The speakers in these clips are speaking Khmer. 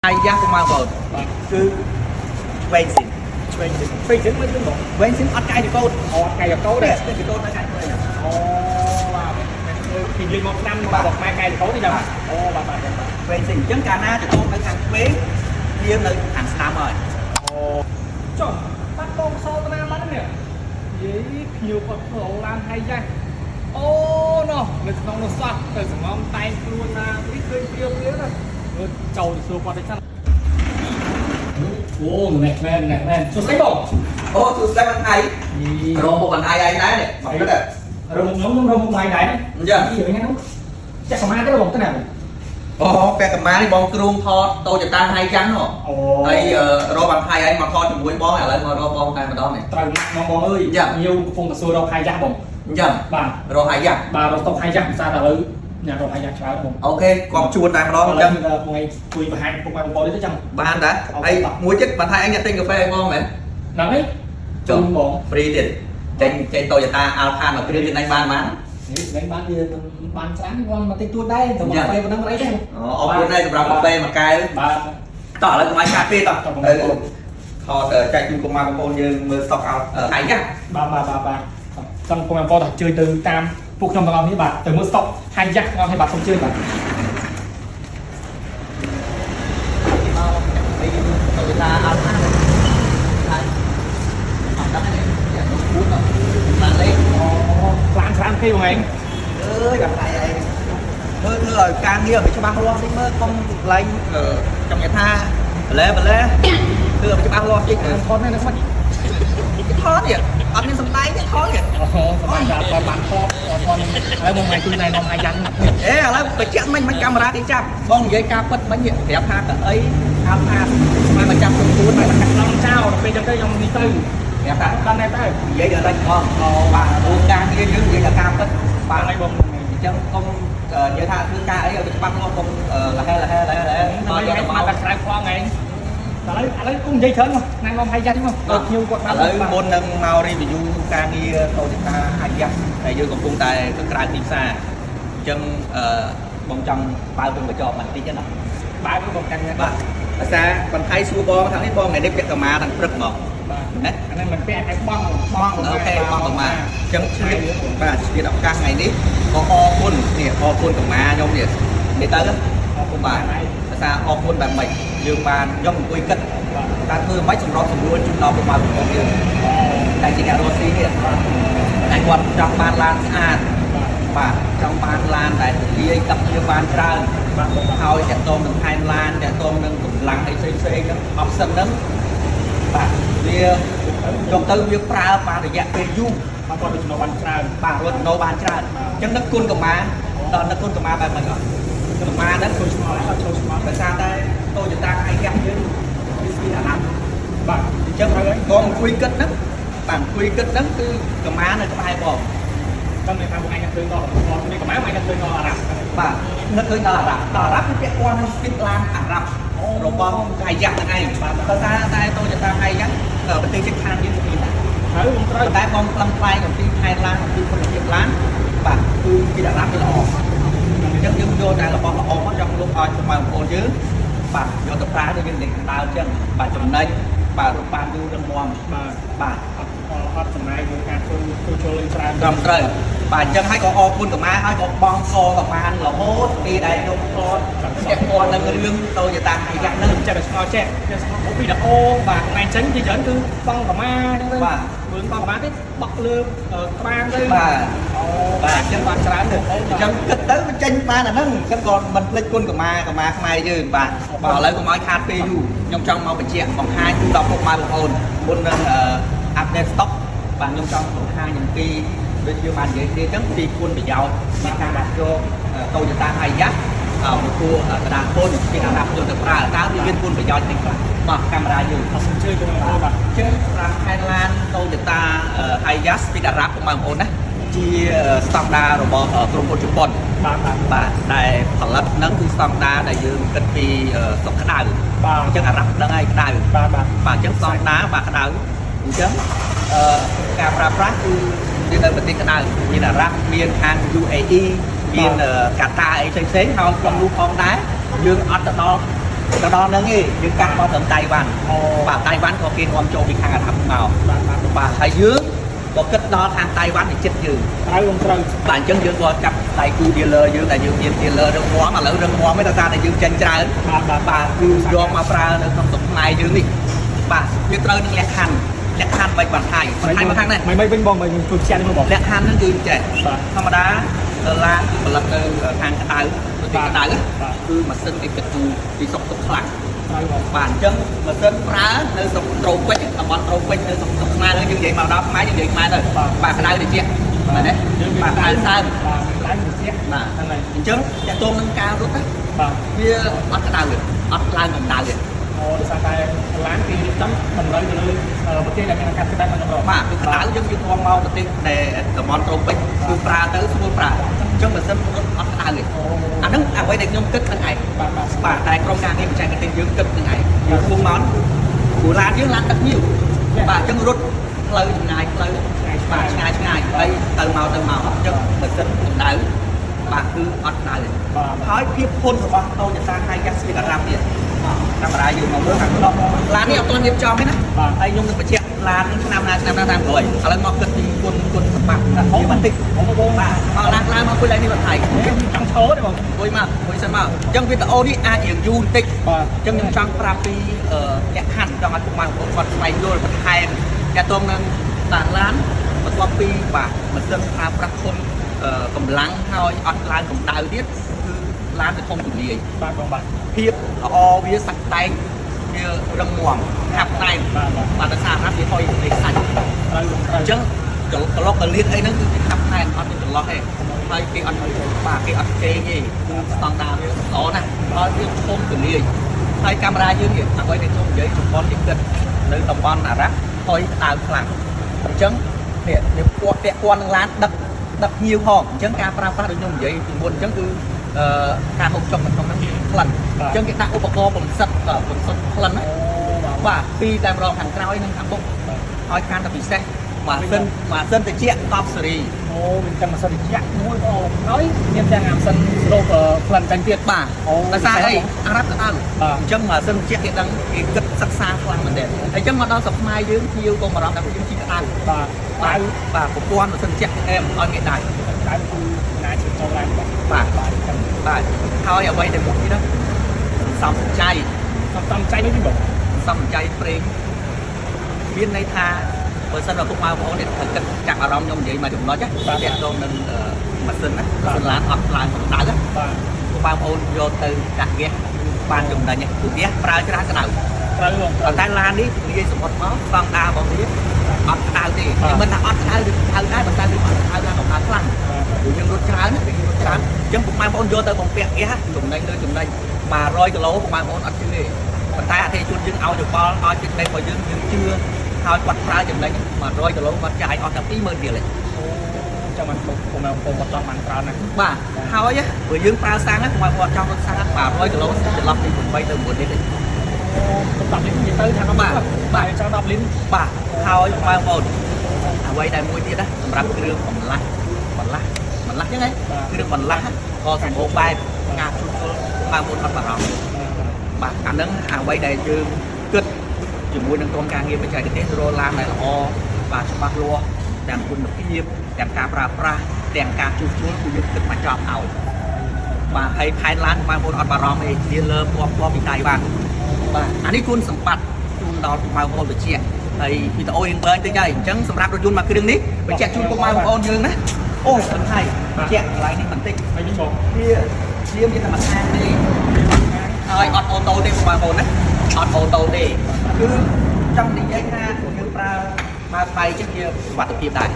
ហើយយ៉ាស់ពុកម៉ែបងប្អូន បាទ គឺឆ្វេងស៊ីន ឆ្វេងសិនឆ្វេងសិនមិនបង ឆ្វេងស៊ីនអត់កាយកូត អូកាយកោទេ នេះកូតនៅកាយឆ្វេង អូបាទពីលេងមកឆ្នាំមកบอกម៉ែកាយកោទេចាំអូបាទបាទបាទ ឆ្វេងស៊ីនអញ្ចឹងកាលណាចកូតនៅខាងឆ្វេងវានៅខាងស្ដាំហើយ អូចុះបាត់បងសល់តាណាបាត់នេះយីភ្ញៀវគាត់ធ្វើអូឡានហើយយ៉ាស់អូណោះនៅក្នុងនោះសោះទៅសងំតែងខ្លួនណានេះឃើញព្រាវព្រាវណាមើលចូលទៅសួរគាត់ទៅសិនអូណែមែនណែមែនសួស្តីបង អូសួស្តីបងថៃរមពុកបងថៃឯងដែរនេះមកគិត រមុខខ្ញុំខ្ញុំរមុខម៉ៃដែរ អញ្ចឹង អីហ្នឹងចាក់សមាទេបងទៅណា អូពាក់កម្មានេះបងគ្រូងថតតូចតាហៃចាំហ៎ អូ ហើយរកបងថៃឯងមកថតជាមួយបងឥឡូវមករកបងតែម្ដងនេះ ត្រូវមកបងអើយញៀវកំពុងតែសួររកហៃយ៉ាស់បង អញ្ចឹង បាទ រកហៃយ៉ាស់ បាទរកតុកហៃយ៉ាស់ភាសាតែឥឡូវញ៉ាំរកហៃយ៉ាស់ច្រើនបង អូខេគាត់ជួនតែម្ដង ឥ អញ្ចឹង ឡូវថ្ងៃជួយបង្ហាញពុកម៉ែបងប្អូននេះទៅចឹង បានដែរហើយមួយទៀតបងថៃឯងអ្នកទិញកាហ្វេឲ្យបងមែន ហ្នឹងហើយជូនបង free ទៀតចេញចេញ Toyota Alphard មកគ្រឿងទៀតអញបានបាន នេះស្ដែងបានវាបានច្រើនបងមកតិចតួចដែរតែមកពេលប៉ុណ្ណឹងអីទេ អរគុណដែរសម្រាប់កាហ្វេមួយកែវ បាទ តោះឥឡូវកុំឲ្យខាតពេលតោះ តោះបង ទៅ ប្អូន ថតចែកជូនកុំបងប្អូនយើងមើល stock out ថៃណា បាទបាទបាទបាទចង់ពុកម៉ែបងប្អូនតោះជើញទៅតាមពួកខ្ញុំទាំងអស់គ្នាបាទទៅមើលស្តុកហៃយ៉ាស់ទាំងអស់គ្នាបាទសូមជើញបាទ មកពី Toyota Alphard ហើយអត់ដឹងទេយ៉ានោះគួរបានលេខ អូឡានច្រើនគេបងឯង អើយបាក់ដៃឯងមើលធ្វើឲ្យការងារឲ្យច្បាស់លាស់តិចមើលកុំកន្លែងចង់និយាយថាបលែបលែធ្វើឲ្យច្បាស់លាស់តិច ថតនេះណាស្មិច ថតនេះអត់មានសំដែងទេថតនេះ អូសប្បាយដល់បានថតថតហើយមកថ្ងៃជួយណែនាំហៃយ៉ាស់នេះ អេឥឡូវបញ្ជាក់មិញមិញកាមេរ៉ាគេចាប់បងនិយាយការពិតមិញនេះប្រាប់ថាកៅអីអត់ថាស្មានមកចាប់ខ្លួនខ្លួន តែកាត់ឡងចោលដល់ពេលចឹងទៅខ្ញុំនេះទៅ ប្រាប់ថា ដល់ណែទៅ និយាយដល់រេចបងបាទព្រោះការងារយើងនិយាយដល់ការពិត បា បាទ នហើយបង អញ្ចឹងកុំនិយាយថាធ្វើការអីឲ្យច្បាស់លាស់កុំលហេលហេលហេលហេ មកយកមកតែក្រៅខ្លងឯងឥឡូវឥឡូវគុំនិយាយច្រើនមកណែនាំហៃយ៉ាស់នេះមកដល់ភ្ញៀវគាត់ ឥឡូវមុននឹងមក review ការងារ Toyota Hilux ដែលយើងកំពុងតែទៅក្រៅទីផ្សារអញ្ចឹងអឺបងចង់បើកវងកញ្ចក់បន្តិចណា បើបងកាន់ បាទភាសាបន្ថៃសួរបងថានេះបងថ្ងៃនេះពាក់កម្មាទាំងព្រឹកហ្មង បាទ ណា អានេះមិនពាក់តែបង បងអូខេបងកម្មាអញ្ចឹងឆ្លៀតបាទឆ្លៀតឱកាសថ្ងៃនេះក៏អរគុណនេះអរគុណកម្មាខ្ញុំនេះនេះទៅ អរគុណ បាទភាសាអរគុណបែបម៉េចយើងបានខ្ញុំអង្គុយគិតតើធ្វើម៉េចសម្របសម្រួលជូនដល់ពុកម៉ែបងប្អូនយើងតែជាអ្នករស់ស៊ីនេះតែគាត់ចង់បានឡានស្អាតបាទចង់បានឡានដែលទលាយទឹកវាបានច្រើន បាទបង ហើយតកតងនឹងថែមឡានតកតងនឹងកម្លាំងអីផ្សេងផ្សេងហ្នឹង option ហ្នឹងបាទវាយកទៅវាប្រើបានរយៈពេលយូរ បាទគាត់ចំណូលបានច្រើន បាទរត់ចំណូលបានច្រើនអញ្ចឹងនឹកគុណកម្មាដល់នឹកគុណកម្មាបែបម៉េចអត់កម្មាហ្នឹង ចូលឆ្ងល់អត់ចូលឆ្ងល់ ដោយសារតែ Toyota ឯកយើងវាស្ពីអារ៉ាប់ បាទ អញ្ចឹងបងអង្គុយគិតហ្នឹងបាទអង្គុយគិតហ្នឹងគឺកម្មានៅក្បែរបង ចាំមានថាបងឯងឃើញដល់មានកម្មាបងឯងឃើញដល់អារ៉ាប់ បាទនឹកឃើញដល់អារ៉ាប់ដល់អារ៉ាប់វាពាក់ព័ន្ធនឹង speed ឡានអារ៉ាប់របស់អាយ៉ាស់ហ្នឹងឯងបាទដោយសារតែ Toyota អាយ៉ាស់ប្រទេសជិតខាងយើងមានដែរ ហើយបងត្រូវ ប៉ុន្តែបងផ្លឹងផ្លែងអំពីខែឡានអំពីគុណភាពឡានបាទគឺពីអារ៉ាប់វាល្អអញ្ចឹងយើងយកតែរបស់ល្អមកចង់លុបឲ្យបងប្អូនយើងបាទយកទៅប្រើដូចយើងនិយាយខាងដើមអញ្ចឹងបាទចំណេញបាទរូបបានយូររឹងមាំ បាទ បាទ អត់អត់ចំណាយក្នុងការធ្វើធ្វើចូលលេងច្រើន ត្រឹមត្រូវបាទអញ្ចឹងហើយក៏អរគុណកម្មាហើយក៏បងសកម្មានរហូតពីដែលខ្ញុំថតពាក់ព័ន្ធនឹងរឿង Toyota Hilux ហ្នឹង ចេះតែឆ្ងល់ចេះចេះឆ្ងល់វីដេអូបាទថ្ងៃចេញជាច្រើនគឺបងកម្មាអញ្ចឹងទៅ បាទ មើលបងកម្មាទេបក់លើក្បាលទៅ បាទ អូបាទអញ្ចឹងបានច្រើនទៅ អញ្ចឹងគិតទៅវាចេញបានអាហ្នឹងអញ្ចឹងក៏មិនភ្លេចគុណកម្មាកម្មាខ្មែរយើងបាទបាទឥឡូវកុំឲ្យខាតពេលយូរខ្ញុំចង់មកបញ្ជាក់បង្ហាញជូនដល់ពុកម៉ែបងប្អូនមុននឹង update stock បាទខ្ញុំចង់បង្ហាញអំពីដូចយើងបាននិយាយគ្នាអញ្ចឹងពីគុណប្រយោជន៍នៃការដាក់យក Toyota Hilux មកគួរកដាពុនពីអារ៉ាប់យកទៅប្រើតើវាមានគុណប្រយោជន៍អីខ្លះបាទកាមេរ៉ាយើង អរសូមជឿបងប្អូនបាទ ជើងសម្រាប់ខែឡាន Toyota Hilux ពីអារ៉ាប់ពុកម៉ែបងប្អូនណាជាស្តង់ដាររបស់ក្រុមហ៊ុនជប៉ុន បាទបាទ បាទដែលផលិតហ្នឹងគឺស្តង់ដារដែលយើងគិតពីស្រុកក្តៅ បាទ អញ្ចឹងអារ៉ាប់ដឹងហើយក្តៅ បាទបាទ បាទអញ្ចឹងស្តង់ដារបាទក្តៅអញ្ចឹងអឺការប្រើប្រាស់គឺមាននៅប្រទេសក្តៅមានអារ៉ាប់មានខាង UAE មានកាតាអីផ្សេងៗហើយក្នុងនោះផងដែរយើងអត់ទៅដល់ ទៅដល់ហ្នឹងឯងយើងកាត់មកត្រឹមតៃវ៉ាន់ អូ បាទតៃវ៉ាន់ក៏គេនាំចូលពីខាងអារ៉ាប់មក បាទបាទ បាទហើយយើងក៏គិតដល់ខាងតៃវ៉ាន់ទៅចិត្តយើង ត្រូវបងត្រូវ បាទអញ្ចឹងយើងក៏ចាប់ដៃគូ dealer យើងដែលយើងមាន dealer រឹងមាំឥឡូវរឹងមាំឯងដោយសារតែយើងចេញច្រើន បាទបាទ បាទគឺយកមកប្រើនៅក្នុងស្រុកខ្មែរយើងនេះបាទវាត្រូវនឹងលក្ខខណ្ឌលក្ខខណ្ឌបាច់បន្ថៃបន្ថៃមកខាងនេះ មិនមិនវិញបងមិនជួយខ្ជាក់នេះមកបង លក្ខខណ្ឌហ្នឹងគឺចេះ បាទ ធម្មតាឡានគឺផលិតនៅខាងក្តៅប្រទេសក្តៅ បាទ គឺម៉ាស៊ីនគេគិតគូរពីសុខទុក្ខខ្លាំង ត្រូវបង បាទអញ្ចឹងម៉ាស៊ីនប្រើនៅស្រុកត្រូពិចតំបន់ត្រូពិចនៅស្រុកស្រុកខ្មែរហ្នឹងយើងនិយាយមកដល់ខ្មែរយើងនិយាយខ្មែរទៅបាទក្តៅតិចមែនទេបាទក្តៅសើម បាទក្តៅត្រជាក់ បាទ ហ្នឹងហើយ អញ្ចឹងតកតងនឹងការរត់ណា បាទ វាអត់ក្តៅទេអត់ឡើងកម្ដៅទេ អូដោយសារតែឡានគេរៀបចំតម្រូវទៅលើប្រទេសដែលមានអាកាសក្តៅមកកម្រ បាទគឺក្តៅយើងយើងនាំមកប្រទេសដែលតំបន់ត្រូពិចគឺប្រើទៅស្រួលប្រើអញ្ចឹងម៉ាស៊ីនរត់អត់ក្តៅទេ អូ អាហ្នឹងអ្វីដែលខ្ញុំគិតហ្នឹងឯង បាទបាទ បាទតែក្រុមការងារបច្ចេកទេសយើងគិតហ្នឹងឯងយើងធ្វើមកព្រោះឡានយើងឡានដឹកញៀវបាទអញ្ចឹងរត់ផ្លូវចំណាយផ្លូវបាទឆ្ងាយឆ្ងាយហើយទៅមកទៅមកអញ្ចឹងម៉ាស៊ីនកម្ដៅបាទគឺអត់ក្តៅទេ បាទ ហើយភាពធន់របស់ Toyota Hiace ស្លៀកអារ៉ាប់នេះកាមេរ៉ាយើងមកមើលខាងក្នុងឡាននេះអត់ទាន់រៀបចំទេណា បាទ ហើយខ្ញុំនឹងបញ្ជាក់ឡានឆ្នាំណាឆ្នាំណាតាមក្រោយឥឡូវមកគិតពីគុណគុណសម្បត្តិហូបបន្តិច បងបង បាទមកឡានឡើងមកអង្គុយឡើងនេះបន្ថៃ ចង់ឈរទេបង អង្គុយមកអង្គុយសិនមកអញ្ចឹងវីដេអូនេះអាចរៀងយូរបន្តិច បាទ អញ្ចឹងខ្ញុំចង់ប្រាប់ពីលក្ខខណ្ឌចង់ឲ្យពុកម៉ែបងប្អូនគាត់ស្វែងយល់បន្ថែមទាក់ទងនឹងបាទឡានបន្ទាប់ពីបាទម៉ាស៊ីនប្រើប្រាស់ធនកម្លាំងហើយអត់ឡើងកម្ដៅទៀតគឺឡានវាធំទូលាយ បាទបងបាទ ភាពល្អវាសាច់ដែកវារឹងមាំហាប់ណែន បាទបាទ បាទដោយសារណាវាហុយលេខសាច់ ត្រូវបងត្រូវ អញ្ចឹងកឡុកកលៀតអីហ្នឹងគឺវាហាប់ណែនអត់មានចន្លោះទេហើយគេអត់បាទគេអត់គេងទេគឺស្តង់ដារវាល្អណាស់ហើយវាធំទូលាយហើយកាមេរ៉ាយើងនេះអ្វីដែលខ្ញុំនិយាយតំបន់គេគិតនៅតំបន់អារ៉ាប់ហុយក្តៅខ្លាំងអញ្ចឹងនេះវាពាក់ពាក់ព័ន្ធនឹងឡានដឹកដឹកភ្ញៀវផងអញ្ចឹងការប្រើប្រាស់ដូចខ្ញុំនិយាយពីមុនអញ្ចឹងគឺអឺការហូបចុកនៅក្នុងហ្នឹងក្លិន អញ្ចឹងគេដាក់ឧបករណ៍បំសិតបំសិតក្លិនណា អូបាទ បាទពីរតែម្ដងខាងក្រោយនិងខាងមុខឲ្យកាន់តែពិសេសម៉ាស៊ីនម៉ាស៊ីនត្រជាក់តបសេរី អូមានទាំងម៉ាស៊ីនត្រជាក់មួយបងហើយមានទាំងអាម៉ាស៊ីនស្រូបក្លិនចាញ់ទៀត បាទ អូ ដោយសារអីអារ៉ាប់ក៏ដល់ បាទ អញ្ចឹងម៉ាស៊ីនត្រជាក់គេដឹងគេគិតសិក្សាខ្លាំងមែនទែនអញ្ចឹងមកដល់ស្រុកខ្មែរយើងភ្ញៀវក៏បារម្ភថាយើងជីក្តៅ បាទ បាទបាទប្រព័ន្ធម៉ាស៊ីនត្រជាក់គេអែមឲ្យគេដៃ ដៅគឺណាជាចូលឡើងបាទ បាទ បាទចឹង បាទហើយអ្វីដែលមួយទៀតហ្នឹងសំសំចៃ សំសំចៃនេះបង សំចៃប្រេងមានន័យថាបើសិនបើពុកម៉ែបងប្អូននេះត្រូវគិតចាប់អារម្មណ៍ខ្ញុំនិយាយមកចំណុចណាទាក់ទងនឹងម៉ាស៊ីនណាម៉ាស៊ីនឡានអត់ឡើងកម្ដៅណា បាទ ពុកម៉ែបងប្អូនយកទៅដាក់ហ្គាសបានចំណេញព្រោះហ្គាសប្រើច្រើនក្តៅ ត្រូវបង ប៉ុន្តែឡាននេះលាយសមុទ្រមកស្តង់ដាររបស់វាអត់ក្តៅទេខ្ញុំមិនថាអត់ក្តៅឬក្តៅដែរប៉ុន្តែវាអត់ក្តៅឡើងកម្ដៅខ្លាំងព្រោះយើងរត់ច្រើនណាយើងរត់ច្រើនអញ្ចឹងពុកម៉ែបងប្អូនយកទៅបំពាក់ហ្គាសចំណេញលើចំណេញ100គីឡូពុកម៉ែបងប្អូនអត់ជឿទេប៉ុន្តែអតិថិជនយើងឲ្យយោបល់ឲ្យ feedback របស់យើងយើងជឿហើយគាត់ប្រើចំណេញ100គីឡូគាត់ចាយអស់តែ20000រៀលទេ អូចាំមិនបងបងបងគាត់ចង់បានច្រើនណាស់ បាទហើយបើយើងប្រើសាំងណាបងប្អូនចង់រត់សាំង100គីឡូចន្លោះពី8ទៅ9លីត្រទេ អូ10លីត្រនិយាយទៅថា បាទ បាទចង់10លីត្រ បាទហើយបងប្អូនអ្វីដែលមួយទៀតណាសម្រាប់គ្រឿងបន្លាស់បន្លាស់បន្លាស់ចឹងហ៎គ្រឿងបន្លាស់ក៏សម្បូរបែបការជួសជុលបងប្អូនអត់បារម្ភបាទអាហ្នឹងអ្វីដែលយើងគិតជាមួយនឹងក្រុមការងារបច្ចេកទេសរឡានដែលល្អបាទច្បាស់លាស់ទាំងគុណភាពទាំងការប្រើប្រាស់ទាំងការជួសជុលគឺយើងគិតមកចប់ឲ្យបាទហើយផែនឡានបងប្អូនអត់បារម្ភទេ dealer ផ្ទាល់ផ្ទាល់ពីតៃវ៉ាន់បាទអានេះគុណសម្បត្តិជូនដល់បងប្អូនវិជ្ជាហើយវីដេអូយើងបើតិចហើយអញ្ចឹងសម្រាប់រថយន្តមួយគ្រឿងនេះបញ្ជាក់ជូនពុកម៉ែបងប្អូនយើងណាអូបន្ថៃបញ្ជាក់កន្លែងនេះបន្តិច ហើយនេះបង វាជាមានតែមួយខាងទេហើយអត់ auto ទេបងប្អូនណាអត់ auto ទេគឺចង់និយាយថាយើងប្រើបើថ្លៃចឹងវាសុវត្ថិភាពដែរ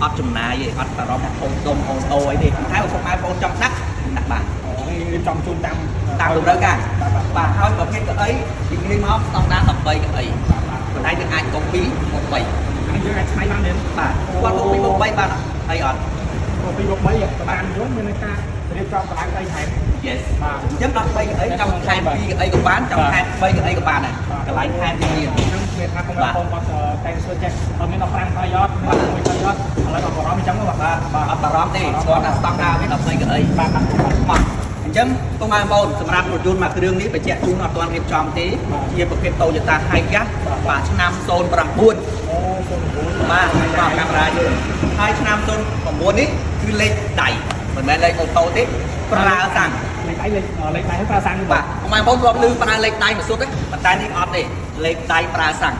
អត់ចំណាយទេអត់បារម្ភថាធំដុំ auto អីទេតែពុកម៉ែបងប្អូនចង់ដាក់ដាក់បាន អូនេះរៀបចំជូនតាម តាមតម្រូវការបាទហើយប្រភេទកៅអីពីងាយមកស្តង់ដារ13កៅអីប៉ុន្តែយើងអាចកុំ2មក3 អានេះយើងអាចឆ្នៃបានទេ បាទគាត់កុំ2មក3បានអីអត់ 2មក3តាមយន្តមានន័យថារៀបចំកម្លាំងអីថែម Yes បាទ អញ្ចឹង13កៅអីចង់ថែម2កៅអីក៏បានចង់ថែម3កៅអីក៏បានដែរកន្លែងថែមវាមាន អញ្ចឹងគេថាកុំឲ្យបងគាត់តែងសួរចេះអត់មាន15ខយអត់មាន11ខយអត់ឥឡូវអត់បារម្ភអញ្ចឹងបាទ បាទអត់បារម្ភទេគាត់ថាស្តង់ដារវា13កៅអី បាទបាទ មកអ ញ្ចឹងពុកម៉ែបងប្អូនសម្រាប់រថយន្តមួយគ្រឿងនេះបញ្ជាក់ជូនអត់ទាន់រៀបចំទេជាប្រភេទ Toyota Hiace បាទឆ្នាំ09 អូ09 បាទបាទកាមេរ៉ាយើងហើយឆ្នាំ09នេះគឺលេខដៃមិនមែនលេខ auto ទេប្រើសាំង លេខដៃលេខលេខដៃប្រើសាំង បាទពុកម៉ែបងប្អូនធ្លាប់ឮប្រើលេខដៃមួយសុទ្ធទេប៉ុន្តែនេះអត់ទេលេខដៃប្រើសាំង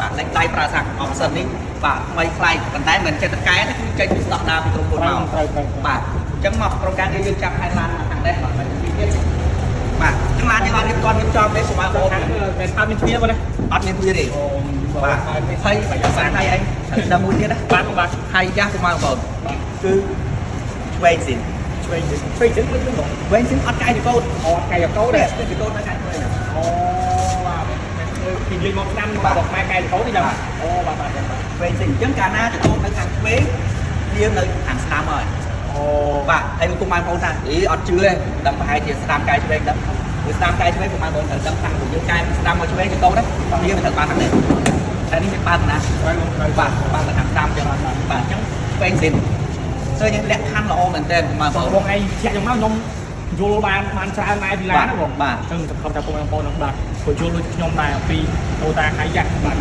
បាទលេខដៃប្រើសាំង option នេះបាទថ្មីថ្លៃប៉ុន្តែមិនចេះតកែទេគឺចេញពីស្តង់ដារពីក្រុមហ៊ុនមក ត្រូវត្រូវ បាទអញ្ចឹងមកក្រុមការងារយើងចាប់ហែឡានមកខាងនេះបាទពីទៀតបាទអញ្ចឹងឡានយើងអត់រៀបចំរៀបចំទេពុកម៉ែបងប្អូន តែស្អាតមានទ្វារបងណា អត់មានទ្វារទេ អូ បាទហើយសាំងហើយអីដល់មួយទៀតណា បាទបាទ ហើយយ៉ាស់ពុកម៉ែបងប្អូនគឺឆ្វេងស៊ីន ឆ្វេងឆ្វេងចឹងមិនបង ឆ្វេងស៊ីនអត់កាយចកោត អត់កាយកោ ទេ ទេ ចកោតនៅខាងឆ្វេង អូបាទពីនិយាយមកឆ្នាំបាទខ្មែរកាយកោទេចឹងអូបាទបាទបាទ ឆ្វេងស៊ីនអញ្ចឹងកាលណាចកោតនៅខាងឆ្វេងវានៅខាងស្ដាំហើយ អូ បាទហើយពុកម៉ែបងប្អូនថាអីអត់ជឿទេដឹងប្រហែលជាស្ដាំកាយឆ្វេងដឹងព្រោះស្ដាំកាយឆ្វេងពុកម៉ែបងប្អូនត្រូវដឹងថាយើងកាយស្ដាំមកឆ្វេងចកោតណាវាមិនត្រូវបានខាងនេះតែនេះវាបានណា ត្រូវត្រូវ បាទបានទៅខាងស្ដាំចឹងបាទអញ្ចឹងឆ្វេងស៊ីនឃើញលក្ខខណ្ឌល្អមែនទែនពុកម៉ែបងប្អូន បងឯងជាក់យ៉ាងមកខ្ញុំយល់បានបានច្រើនដែរពីឡានណាបង បាទ អញ្ចឹងសង្ឃឹមថាពុកបងប្អូននឹងបាទក៏យល់ដូចខ្ញុំដែរអំពី Toyota Hilux បាទ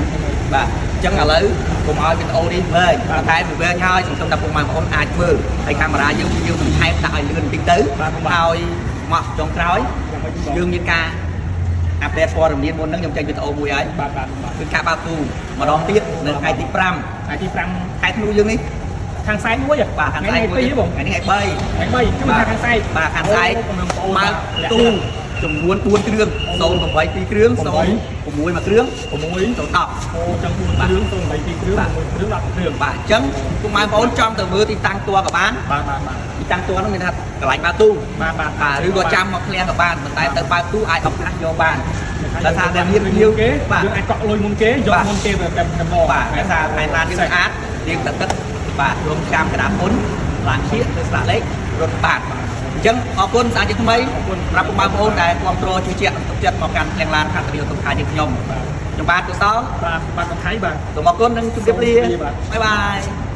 បាទអញ្ចឹងឥឡូវកុំឲ្យវីដេអូនេះវែងតែវាវែងហើយសង្ឃឹមថាពុកម៉ែបងប្អូនអាចមើលហើយកាមេរ៉ាយើងយើងបន្ថែមដាក់ឲ្យលឿនបន្តិចទៅហើយមកចុងក្រោយ យ៉ាងម៉េចបង យើងមានការ update ព័ត៌មានមុនហ្នឹងខ្ញុំចេញវីដេអូមួយហើយ បាទបាទបាទ គឺការបើកទូម្ដងទៀតនៅថ្ងៃទី5 ថ្ងៃទី ខែធ្នូយើងនេះ 5ខាងសែកមួយ បាទខាង ថ្ងៃ ស្អែក 2បង ថ្ងៃនេះថ្ងៃ3 ថ្ងៃ3ជួយថាខាងសែក បាទខាងស្អែក បើ បើកទូចំនួន4គ្រឿង08 2គ្រឿង06 1គ្រឿង 6 010 អូចឹង4គ្រឿង08 2គ្រឿង6គ្រឿង10គ្រឿង បាទអញ្ចឹងពុកម៉ែបងប្អូនចង់ទៅមើលទីតាំងតួក៏បាន បាទបាទបាទ ទីតាំងតួហ្នឹងមានថាកន្លែងបើកទូ បាទបាទ បាទឬក៏ចាំមកឃ្លាំងក៏បានប៉ុន្តែទៅបើកទូអាចឱកាសយកបានដោយសារតែមានភ្ញៀវ គេ បាទ យើងអាចកក់លុយមុនគេយកមុនគេតែម្ដង បាទដោយសារផែនឡានយើងស្អាតរៀងទឹកទឹកបាទរងចាំកដាពុនឡានឈៀកទៅស្លាកលេខរត់បាទអញ្ចឹងអរគុណស្អាតជាថ្មីសម្រាប់ពុកម៉ែបងប្អូនដែលគ្រប់គ្រងជួយជាក់និងទុកចិត្តមកកាន់ឃ្លាំងឡានខាត់រីទុំខាយើងខ្ញុំខ្ញុំបាទកុសល បាទបាទកំថៃបាទ សូមអរគុណនិងជម្រាបលា បាទ បាយបាយ។